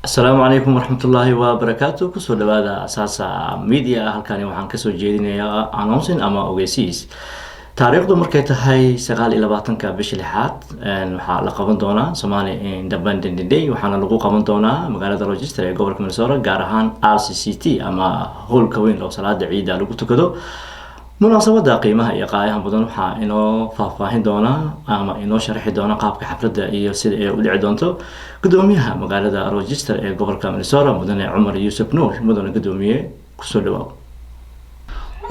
Asalaamu calaykum waraxmatullaahi wabarakaatu. Kusoo dhawaada Asaasa Media. Halkani waxaan kasoo jeedinayaa announcing ama ogeysiis. Taariikhdu markay tahay 29-ka bisha lixaad, waxaa la qaban doonaa Somali Independent Day, waxaana lagu qaban doonaa magaalada Rochester ee gobolka Minnesota, gaar ahaan RCCT ama howlka weyn oo salaada ciidda lagu tukado. Munaasabada qiimaha iyo qaayaha mudan waxaa inoo faahfaahin doona ama inoo sharxi doona qaabka xafladda iyo sida ay u dhici doonto gudoomiyaha magaalada Rochester ee gobolka Minnesota, mudane Cumar Yuusuf Nuur. Mudane gudoomiye, kusoo dhawaaw.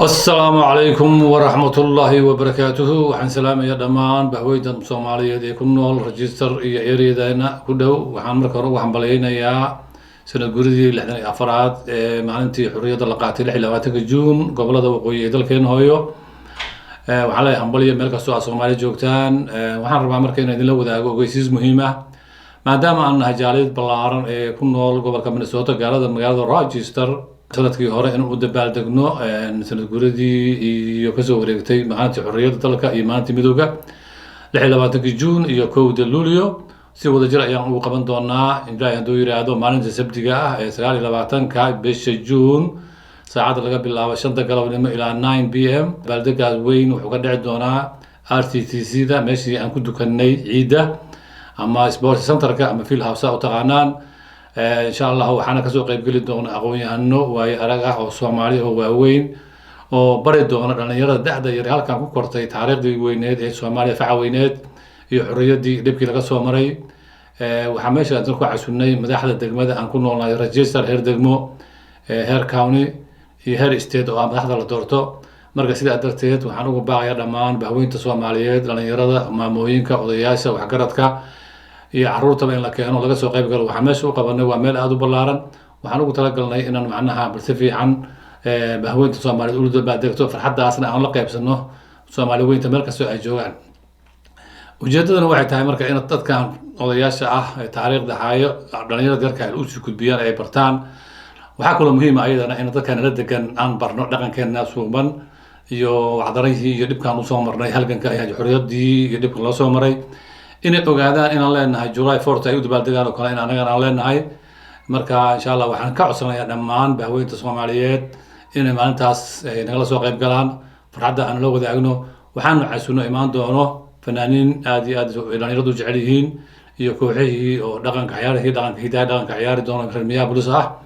Asalaamu calaykum waraxmatullaahi wabarakaatuhu. Waxaan salaamaya dhammaan bahweyda Soomaaliyeed ee ku nool Rochester iyo ereyadeena ku dhow. Waxaan marka hore ugu hambalyeynayaa sanad guridii 64aad ee maalintii xorriyadda la qaatay, 26-ka Juun, gobolada waqooyi ee dalkeena hooyo. Waxaan leeyahay hambalyo meel kastoo aad Soomaaliya joogtaan. Waxaan rabaa marka inaan idinla wadaago ogeysiis muhiim ah. Maadaama aan nahay jaaliyad ballaaran ee ku nool gobolka Minnesota, gaalada magaalada Rochester, sanadkii hore in u dabaaldegno sanad guradii iyo kasoo wareegtay maalintii xorriyadda dalka iyo maalintii midooda, 26-kii Juun iyo 1-da Luulyo, si wadajir ayaan ugu qaban doonaa, Ilaahay hadduu yiraahdo, maalinta Sabtiga ah ee 29-ka bisha Juun, saacadda laga bilaabo 5-ta galabnimo ilaa 9 p.m. Dabaaldegaas weyn wuxuu ka dhici doonaa RCTC da, meeshii aan ku dukanay ciidda ama sport centerka ama field house u taqaanaan, insha Allah. Waxaana kasoo qaybgeli doona aqoon-yahano waayo arag ah oo Soomaali oo waaweyn oo bari doona dhalinyarada da'da yar halkan ku kortay taariikhdii weyneed ee Soomaaliya, faca weyneed iyo xorriyaddii dhibkii laga soo maray. Waxaa meesha ku casunnay madaxda degmada aan ku noolnahay Rochester, heer degmo, heer county iyo heer state oo ah madaxda la doorto. Marka sidaa darteed waxaan uga baaqayaa dhammaan bahweynta Soomaaliyeed, dhalinyarada, maamooyinka, odayaasha, waxgaradka iyo caruurtaba in la keeno, laga soo qayb galo. Waxaan meesha u qabanay waa meel aada u ballaaran. Waxaan ugu talagalnay inaan macnaha bal si fiican bahweynta Soomaaliyeed ula dabaaldegto, farxaddaasna aan la qaybsano Soomaali weynta meel kastoo ay joogaan. Ujeedadana waxay tahay marka in dadkan odayaasha ah ee taariikhda haayo dhalinyarada yarka ay usii gudbiyaan, ay bartaan. Waxaa kaloo muhiim ah ayadana in dadkan nala degan aan barno dhaqankeena suuban iyo wacdarihii iyo dhibkaan usoo marnay halganka iyo xorriyaddii iyo dhibka loo soo maray, inay ogaadaan inaan leenahay July 4 ay u dabaaldegaan oo kale in anagana aan leenahay. Marka insha Allah waxaan ka codsanayaa dhammaan bahweynta Soomaaliyeed inay maalintaas ay nagala soo qayb galaan, farxadda aan la wadaagno. Waxaanu casuno imaan doono fanaaniin aad iyo aad dhalinyaradu jecel yihiin iyo kooxihii oo dhaqanka, ciyaarihii dhaqanka, hidaha dhaqanka ciyaari doono, reer Minneapolis ah,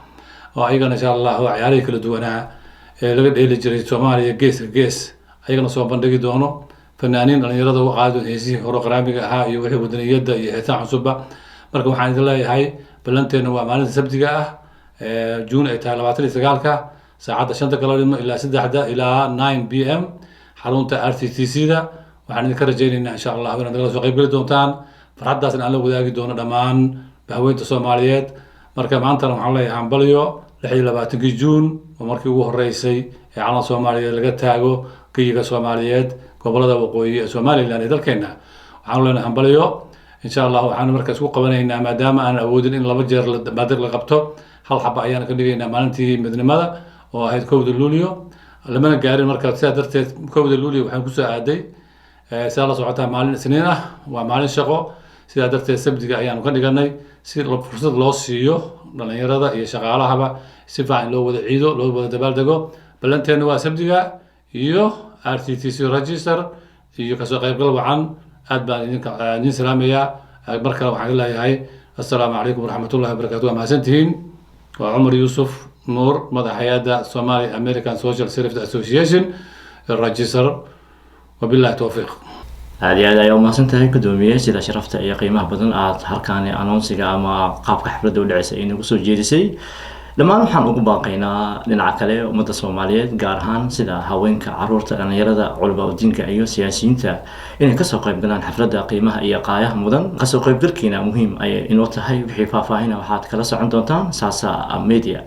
oo ayagana insha Allah ciyaarihii kala duwanaa ee laga dheeli jiray Soomaaliya geeska gees ayagana soo bandhigi doono. Fanaaniin dhalinyarada u qaadi doon heesihii hore qaraamiga ahaa iyo wixii wadaniyadda iyo heesaha cusubba. Marka waxaan idin leeyahay ballanteena waa maalinta Sabtiga ah, Juun ay tahay 29-ka, saacadda 5-ta galabnimo ilaa 3-da ilaa 9 p.m., xarunta RCTC da. Waxaan idinka rajaynaynaa insha Allah inaad nagala soo qaybgeli doontaan, farxaddaasna aan la wadaagi doono dhammaan bahweynta Soomaaliyeed. Marka maantana waxaan leeyahay hambalyo 26-kii Juun oo markii ugu horeysay ee calan Soomaaliyeed laga taago geyiga Soomaaliyeed, gobolada waqooyi ee Somaliland ee dalkeena. Waxaan leenahay hambalyo. Insha Allah waxaan marka isku qabanaynaa, maadaama aan awoodin in laba jeer dabaaldeg la qabto, hal xaba ayaan ka dhigaynaa. Maalintii midnimada oo ahayd 1-da Luulyo lamana gaarin. Marka sidaa darteed 1-da Luulyo waxaan kusoo aaday, sidaa la socotaa, maalin Isniin ah, waa maalin shaqo. Sidaa darteed Sabtiga ayaanu ka dhiganay si fursad loo siiyo dhalinyarada iyo shaqaalahaba, si fiican loo wada ciido, loo wada dabaaldego. Ballanteena waa Sabtiga iyo RCTC Rochester iyo kasoo qaybgal wacan. Aad baan idin salaamayaa. Mar kale waxaan leeyahay assalaamu calaykum waraxmatullahi wabarakatu. Waa mahadsantihiin. Waa Cumar Yuusuf Nuur, madax hay-adda Somali American Social Service Association Rochester. Wabillahi towfiiq. Aada iyo aad ayaa umahadsan tahay, gudoomiye, sida sharafta iyo qiimaha badan aad halkaani announce-iga ama qaabka xafladda u dhaceysa ay nagu soo jeedisay. Dhammaan waxaan ugu baaqaynaa dhinaca kale ummadda Soomaaliyeed, gaar ahaan sida haweenka, caruurta, dhalinyarada, culama udiinka iyo siyaasiyiinta, inay kasoo qayb galaan xafladda qiimaha iyo qaayaha mudan. Kasoo qaybgalkiina muhiim ayay inoo tahay. Wixii faahfaahina waxaad kala socon doontaan Saasa Media.